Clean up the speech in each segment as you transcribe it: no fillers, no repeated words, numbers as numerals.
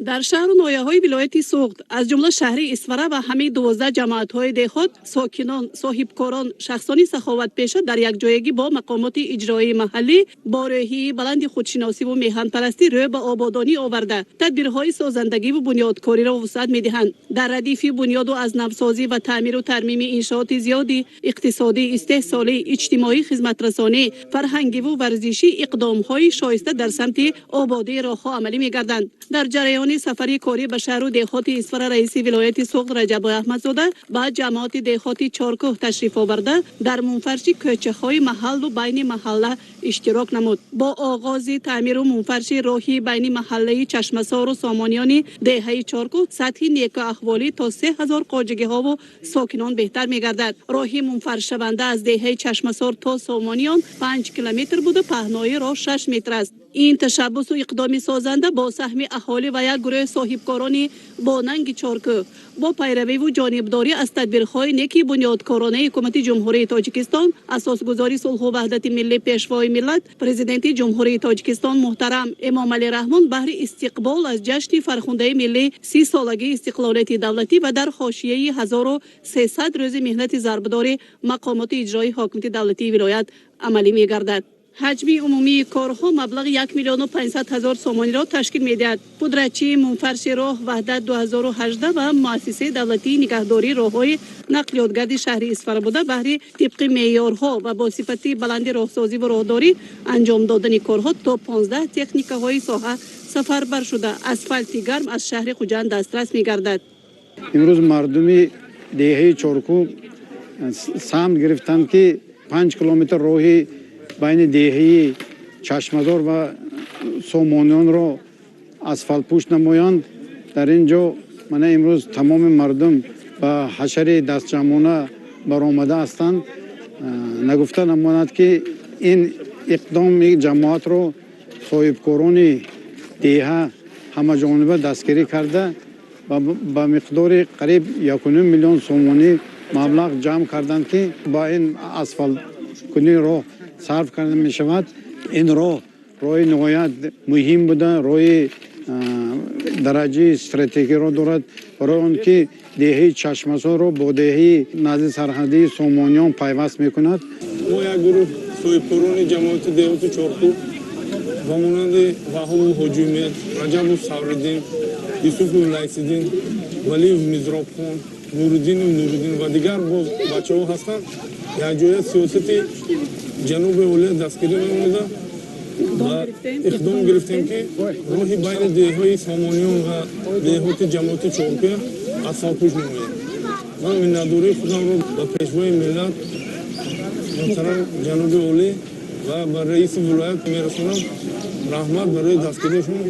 Дар шаҳру ноҳияҳои вилояти Суғд, аз ҷумла шаҳри Исфара ва ҳамаи 12 ҷамоатҳои деҳот, сокинон, соҳибкорон, шахсони саховатпеша дар якҷоягӣ бо мақомоти иҷроии маҳаллӣ бо рӯҳияи баланди худшиносиву меҳанпарастӣ рӯ ба ободонӣ оварда, тадбирҳои созандагиву бунёдкориро вусъат медиҳанд. Дар радифи бунёду аз навсозӣ ва таъмиру тармими иншооти зиёди иқтисодӣ, истеҳсолӣ, иҷтимоӣ, хизматрасонӣ, фарҳангиву варзишӣ иқдомҳои шоиста дар самти ободии роҳҳо амалӣ мегарданд. Дар ҷараёни сафари корӣ ба шаҳру деҳоти Исфара раиси вилояти Суғд Раҷаббой Аҳмадзода ба ҷамоати деҳоти Чоркӯҳ ташриф оварда, дар мунфарши кӯчаҳои маҳаллу байни маҳалла иштирок намуд. Бо оғози таъмиру мунфарши роҳи байни маҳаллаи Чашмасору Сомониёни деҳаи Чоркӯҳ сатҳи некуаҳволӣ то 3000 хоҷагиҳову сокинон беҳтар мегардад. Роҳи мунфаршшаванда аз деҳаи Чашмасор то Сомониён 5 километр буда, паҳнои роҳ 6 метр аст. Ин ташаббусу иқдоми созанда бо саҳми аҳолӣ ва як гурӯҳи соҳибкорони бонанги Чоркӯҳ бо пайравиву ҷонибдорӣ аз тадбирҳои неки бунёдкоронаи Ҳукумати Ҷумҳурии Тоҷикистон, асосгузори сулҳу ваҳдати миллӣ, Пешвои миллат, Президенти Ҷумҳурии Тоҷикистон муҳтарам Эмомалӣ Раҳмон баҳри истиқбол аз ҷашни фархундаи миллӣ, 30-солагии истиқлолияти давлатӣ ва дар ҳошияи 1300 рӯзи меҳнати зарбдори мақомоти иҷроии ҳокимияти давлатии вилоят амалӣ мегардад. Ҳаҷми умумии корҳо маблағи 1 500 000 сомониро ташкил медиҳад. Пудратчии мунфарши роҳ «Ваҳдат 2018» ва Муассисаи давлатии нигаҳдории роҳҳои нақлиётгарди шаҳри Исфара буда, баҳри тибқи меъёрҳо ва бо сифати баланди роҳсозӣ ва роҳдорӣ анҷом додани корҳо то 15 техникаҳои соҳа сафарбар шуда, асфалти гарм аз шаҳри Хуҷанд дастрас мегардад. Имрӯз мардуми деҳаи Чоркӯҳ самт гирифтанд, ки 5 километр роҳи байни деҳаи Чашмазор ва Сомониёнро асфалтпӯш намоянд. Дар ин ҷо мана имрӯз тамоми мардум ба ҳашари дастҷамъона баромада ҳастанд. Нагуфта намонад, ки ин иқдоми ҷамоатро соҳибкорони деҳа ҳамаҷониба дастгирӣ карда, ба миқдори қариб 1,5 миллион сомонӣ маблағ ҷамъ карданд, ки ба ин асфалткунии роҳ сарф карда мешавад. Ин роҳ роҳи ниҳоят муҳим буда, роҳи дараҷаи стратегиро дорад, барои он ки деҳаи Чашмасорро бо деҳаи назди сарҳадии Сомониён пайваст мекунад. Мо як гурӯҳ соҳибкорони ҷамоати деҳоти Чоркӯҳ ба монанди Ваҳобу Ҳоҷиумед, Раҷабу Савриддин, Юсуфу Лайсиддин, Валиев Мизробхон, Нуриддину Нуриддин ва дигар боз бачаҳо ҳастанд, якҷоя сиёсати ҷаноби олия дастгирӣ намуда ва иқдом гирифтем, ки роҳи байни деҳҳои Сомониён ва деҳоти ҷамоати Чоркӯҳ асфалтпӯш намоем. Ман миннатдории худамро ба Пешвои миллат муҳтарам ҷаноби олӣ ва ба раиси вилоят мерасонам. Раҳмат барои дастгириашон.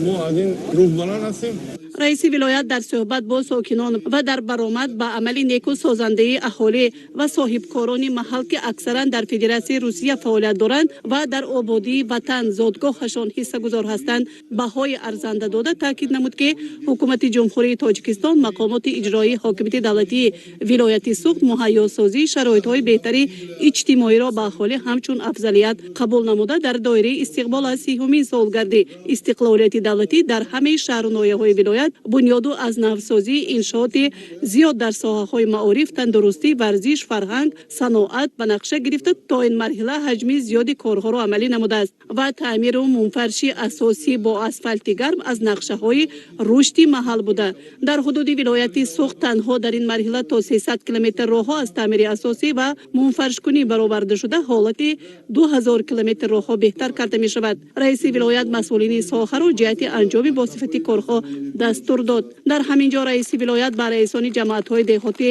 Мо аз ин рӯҳбаланд ҳастем. Раиси вилоят дар суҳбат бо сокинон ва дар баромад ба амали неку созандаи аҳолӣ ва соҳибкорони маҳал, ки аксаран дар Федератсияи Русия фаъолият доранд ва дар ободии ватан зодгоҳашон ҳиссагузор ҳастанд, баҳои арзанда дода, таъкид намуд, ки Ҳукумати Ҷумҳурии Тоҷикистон, мақомоти иҷроии ҳокимияти давлатии вилояти Суғд муҳайёсозии шароитҳои беҳтари иҷтимоиро ба аҳолӣ ҳамчун афзалият қабул намуда, дар доираи истиқбол аз 30-умин солгарди истиқлолияти давлатӣ дар ҳамаи шаҳру ноҳияҳои вилоят бунёду аз навсозии иншооти зиёд дар соҳаҳои маориф, тандурустӣ, варзиш, фарҳанг, саноат ба нақша гирифта, то ин марҳила ҳаҷми зиёди корҳоро амалӣ намудааст ва таъмиру мунфарши асосӣ бо асфалти гарм аз нақшаҳои рушди маҳал буда, дар ҳудуди вилояти Суғд танҳо дар ин марҳила то 300 километр роҳҳо аз таъмири асосӣ ва мунфаршкунӣ бароварда шуда, ҳолати 2000 километр роҳҳо беҳтар карда мешавад. Раиси вилоят масъулини соҳаро ҷиҳати анҷоми босифати корҳо дастур дод. Дар ҳамин ҷо раиси вилоят ба раисони ҷамоатҳои деҳотӣ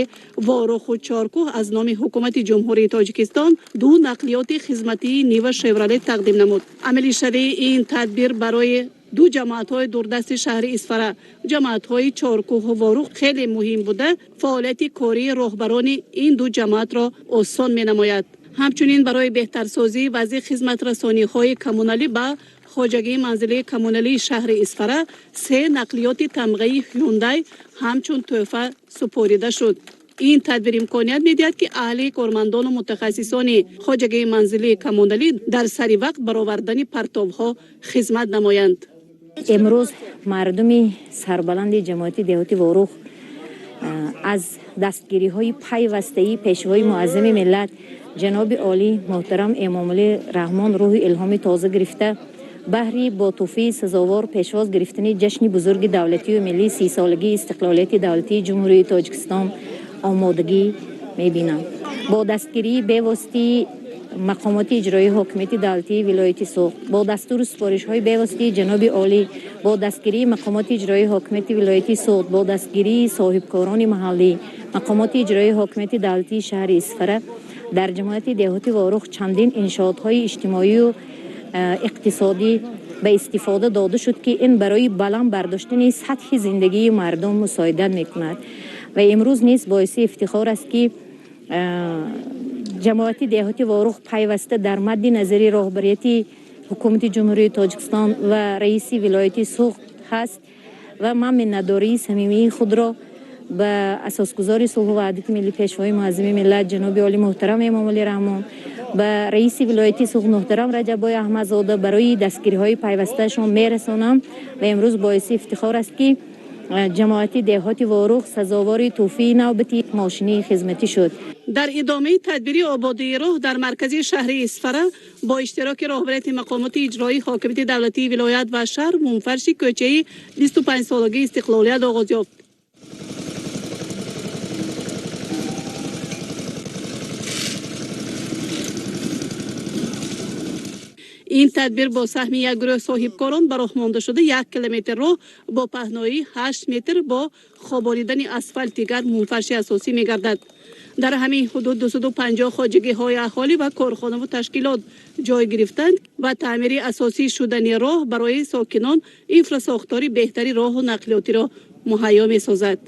Воруху Чоркӯҳ аз номи Ҳукумати Ҷумҳурии Тоҷикистон ду нақлиёти хизматии «Нива Шевролет» тақдим намуд. Амалишавии ин тадбир барои ду ҷамоатҳои дурдасти шаҳри Исфара, ҷамоатҳои Чоркӯҳу Ворух, хеле муҳим буда, фаъолияти кории роҳбарони ин ду ҷамоатро осон менамояд. Ҳамчунин барои беҳтарсозии вазъи хизматрасониҳои коммуналӣ ба хоҷагии манзилии коммуналии шаҳри Исфара се нақлиёти тамғаи «Ҳюндай» ҳамчун тӯҳфа супорида шуд. Ин тадбир имконият медиҳад, ки аҳли кормандону мутахассисони хоҷагии манзилии коммуналӣ дар сари вақт баровардани партовҳо хизмат намоянд. Имрӯз мардуми сарбаланди ҷамоати деҳоти Ворух аз дастгириҳои пайвастаи Пешвои Муаззами миллат, ҷаноби олӣ муҳтарам Эмомалӣ Раҳмон, рӯҳи илҳоми тоза гирифта, баҳри бо тӯҳфаи сазовор пешвоз гирифтани ҷашни бузурги давлатию миллии 30-солагии истиқлолияти давлатии Ҷумҳурии Тоҷикистон омодагӣ мебинам. Бо дастгирии бевоситаи мақомоти иҷроии ҳокимияти давлатии вилояти Суғд, бо дастуру супоришҳои бевоситаи ҷаноби олӣ, бо дастгирии мақомоти иҷроии ҳокимияти вилояти Суғд, бо дастгирии соҳибкорони маҳаллӣ, мақомоти иҷроии ҳокимияти давлатии шаҳри Исфара дар ҷамоати деҳоти Ворух чандин иншоотҳои иҷтимоию иқтисодӣ ба истифода дода шуд, ки ин барои баланд бардоштани сатҳи зиндагии мардум мусоидат мекунад. Ва имрӯз низ боиси ифтихор аст, ки ҷамоати деҳоти Ворух пайваста дар мадди назари роҳбарияти ҳукумати Ҷумҳурии Тоҷикистон ва раиси вилояти Суғд ҳаст. Ва ман миннатдории самимии худро ба асосгузори сулҳу ваҳдати миллӣ, Пешвои Муаззами миллат, ҷаноби оли муҳтарам Эмомалӣ Раҳмон, ба раиси вилояти Суғд муҳтарам Раҷаббой Аҳмадзода барои дастгириҳои пайвастаашон мерасонам. Ва имрӯз боиси ифтихор аст, ки ҷамоати деҳоти Ворух сазовори тӯҳфаи навбати мошинии хизматӣ шуд. Дар идомаи тадбири ободии роҳ дар маркази шаҳри Исфара бо иштироки роҳбарияти мақомоти иҷроии ҳокимияти давлатии вилоят ва шаҳр мумфарши кӯчаи 25-солагии истиқлолият оғоз ёфт. Ин тадбир бо саҳми як гурӯҳ соҳибкорон ба роҳ монда шуда, 1 километр роҳ бо паҳноии 8 метр бо хобонидани асфалти гарм мумфарши асосӣ мегардад. Дар ҳамин ҳудуд 250 хоҷагиҳои аҳолӣ ва корхонаву ташкилот ҷой гирифтанд ва таъмири асосӣ шудани роҳ барои сокинон инфрасохтори беҳтари роҳу нақлиётиро муҳайё месозад.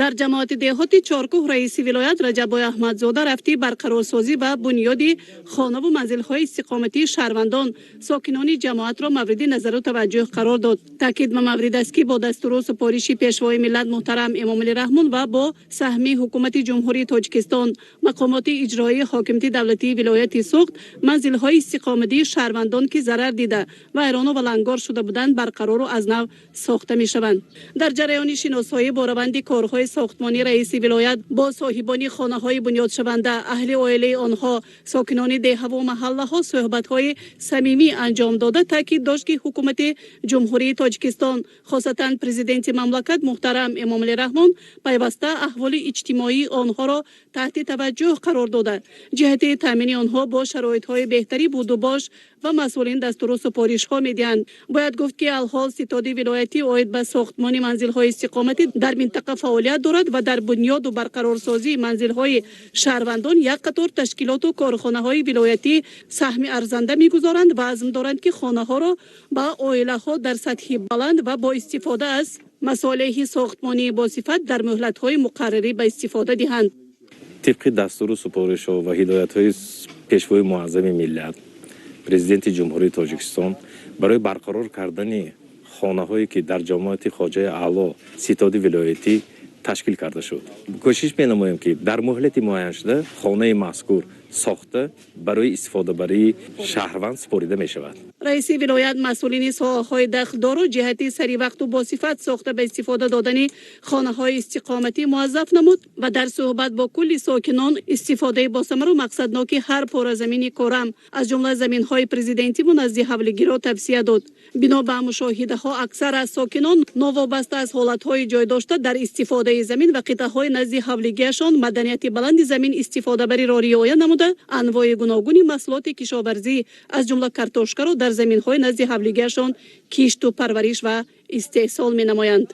Дар ҷамоати деҳоти Чоркӯҳ раиси вилоят Раҷаббой Аҳмадзода рафти барқарорсозӣ ва бунёди хонаву манзилҳои истиқоматии шаҳрвандон, сокинони ҷамоатро мавриди назару таваҷҷӯҳ қарор дод. Таъкид ба маврид аст, ки бо дастуру супориши Пешвои миллат муҳтарам Эмомалӣ Раҳмон ва бо саҳми ҳукумати Ҷумҳурии Тоҷикистон, мақомоти иҷроии ҳокимияти давлатии вилояти Суғд манзилҳои истиқоматии шаҳрвандон, ки зарар дида, вайрону валангор шуда буданд, барқарору аз нав сохта мешаванд. Дар ҷараёни шиносоӣ бо раванди корҳои сохтмонӣ раиси вилоят бо соҳибони хонаҳои бунёдшаванда, аҳли оилаи онҳо, сокинони деҳаву маҳаллаҳо суҳбатҳои самимӣ анҷом дода, таъкид дошт, ки ҳукумати Ҷумҳурии Тоҷикистон, хосатан президенти мамлакат муҳтарам Эмомалӣ Раҳмон, пайваста аҳволи иҷтимоии онҳоро таҳти таваҷҷӯҳ қарор дода, ҷиҳати таъмини онҳо бо шароитҳои беҳтари будубош ва масъулин дастуру супоришҳо медиҳанд. Бояд гуфт, ки алҳол ситоди вилоятӣ оид ба сохтмони манзилҳои истиқоматӣ дар минтақа фаъолият дорад ва дар бунёду барқарорсозии манзилҳои шаҳрвандон як қатор ташкилоту корхонаҳои вилоятӣ саҳми арзанда мегузоранд ва азм доранд, ки хонаҳоро ба оилаҳо дар сатҳи баланд ва бо истифода аз масолеҳи сохтмонии босифат дар муҳлатҳои муқаррарӣ ба истифода диҳанд. Тибқи дастуру супоришҳо ва ҳидоятҳои Пешвои Муаззами миллат, Президенти Ҷумҳурии Тоҷикистон, барои барқарор кардани хонаҳое, ки дар ҷамоати Хоҷаи Аъло ситоди вилоятӣ ташкил карда шуд, кӯшиш менамоем, ки дар муҳлати муайяншуда хонаи мазкур сохта, барои истифодабарии шаҳрванд супорида мешавад. Раиси вилоят масъулини соҳаҳои дахлдору ҷиҳати саривақту босифат сохта ба истифода додани хонаҳои истиқоматӣ муаззаф намуд ва дар суҳбат бо кулли сокинон истифодаи босамару мақсадноки ҳар пора замини корам, аз ҷумла заминҳои президентиву назди ҳавлигиро тавсия дод. Бино ба мушоҳидаҳо, аксар аз сокинон новобаста аз ҳолатҳои ҷойдошта дар истифодаи замин ва қитъаҳои назди ҳавлигиашон маданияти баланди замин истифодабариро риоя намуда, анвои гуногуни маҳсулоти кишоварзӣ, аз ҷумла картошкаро дар заминҳои назди ҳавлигиашон кишту парвариш ва истеҳсол менамоянд.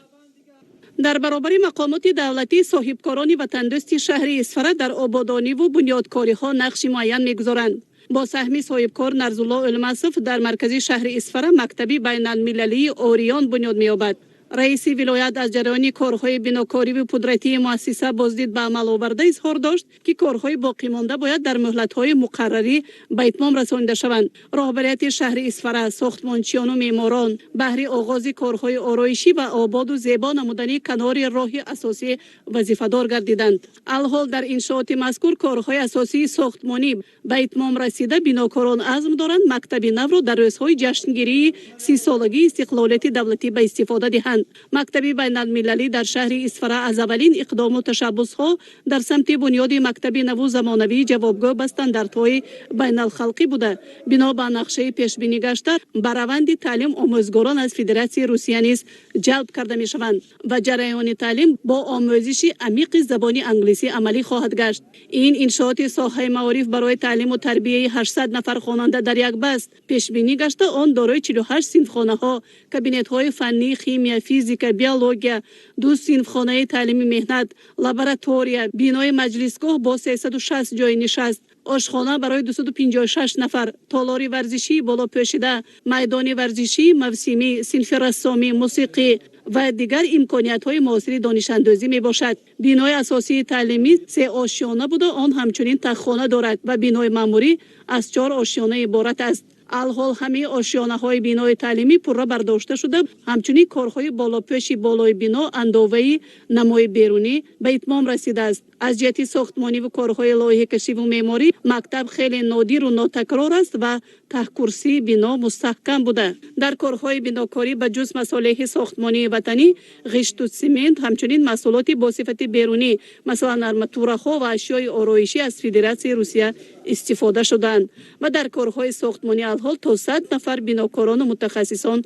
Дар баробари мақомоти давлатӣ соҳибкорони ватандӯсти шаҳри Исфара дар ободониву бунёдкориҳо нақши муайян мегузоранд. Бо саҳми соҳибкор Нарзулло Ӯлмасов дар маркази шаҳри Исфара мактаби байналмилалии Ориён бунёд меёбад. Раиси вилоят аз ҷараёни корҳои бинокориву пудратии муассиса боздид ба амал оварда, изҳор дошт, ки корҳои боқимонда бояд дар муҳлатҳои муқаррарӣ ба итмом расонида шаванд. Роҳбарияти шаҳри Исфара, сохтмончиёну меъморон баҳри оғози корҳои ороишӣ ва ободу зебо намудани канори роҳи асосӣ вазифадор гардиданд. Алҳол дар иншооти мазкур корҳои асосии сохтмонӣ ба итмом расида, бинокорон азм доранд, мактаби навро дар рӯзҳои ҷашнгирии 30-солагии истиқлолияти давлатӣ ба истифода диҳанд. Мактаби байналмилалӣ дар шаҳри Исфара аз аввалин иқдому ташаббусҳо дар самти бунёди мактаби наву замонавии ҷавобгӯ ба стандартҳои байналхалқӣ буда, бино ба нақшаи пешбинӣ гашта, ба раванди таълим омӯзгорон аз Федератсияи Русия низ ҷалб карда мешаванд ва ҷараёни таълим бо омӯзиши амиқи забони англисӣ амалӣ хоҳад гашт. Ин иншооти соҳаи маориф барои таълиму тарбияи 800 нафар хонанда дар як баст пешбинӣ гашта, он дорои 48 синфхонаҳо, кабинетҳои фаннии химия, физика, биология, ду синфхонаи таълими меҳнат, лаборатория, бинои маҷлисгоҳ бо 360 ҷойи нишаст, ошхона барои 256 нафар, толори варзишии болопӯшида, майдони варзишии мавсимӣ, синфи рассомӣ, мусиқӣ ва дигар имкониятҳои муосири донишандӯзӣ мебошад. Бинои асосии таълимӣ сеошёна буда, он ҳамчунин таххона дорад ва бинои маъмурӣ аз чор ошёна иборат аст. Алҳол ҳамаи ошёнаҳои бинои таълимӣ пурра бардошта шуда, ҳамчунин корҳои болопӯши болои бино, андоваи намои берунӣ ба итмом расидааст. Аз ҷиҳати сохтмониву корҳои лоиҳакашиву меъморӣ мактаб хеле нодиру нотакрор аст ва таҳкурсии бино мустаҳкам буда, дар корҳои бинокорӣ ба ҷуз масолеҳи сохтмонии ватанӣ, ғишту симент, ҳамчунин маҳсулоти бо сифати берунӣ, масалан арматураҳо ва ашёи ороишӣ аз Федератсияи Русия истифода шудаанд ва дар корҳои сохтмонӣ алҳол то 100 нафар бинокорону мутахассисон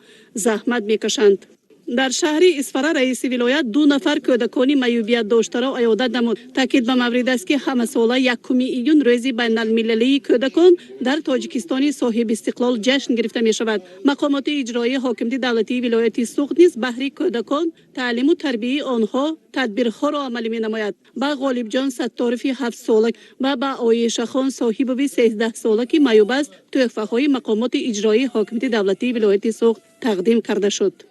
заҳмат мекашанд. Дар шаҳри Исфара раиси вилоят ду нафар кӯдакони маъюбият доштаро аёдат намуд. Таъкид ба маврид аст, ки ҳамасола 1 июн рӯзи байналмилалии кӯдакон дар Тоҷикистони соҳибистиқлол ҷашн гирифта мешавад. Мақомоти иҷроии ҳокимияти давлатии вилояти Суғд низ баҳри кӯдакон, таълиму тарбияи онҳо тадбирҳоро амалӣ менамояд. Ба Ғолибҷон Сатторови 7-сола ва ба Оишахон Соҳибови 13-сола, ки маъюб аст, тӯҳфаҳои мақомоти иҷроии ҳокимияти давлатии вилояти Суғд тақдим карда шуд.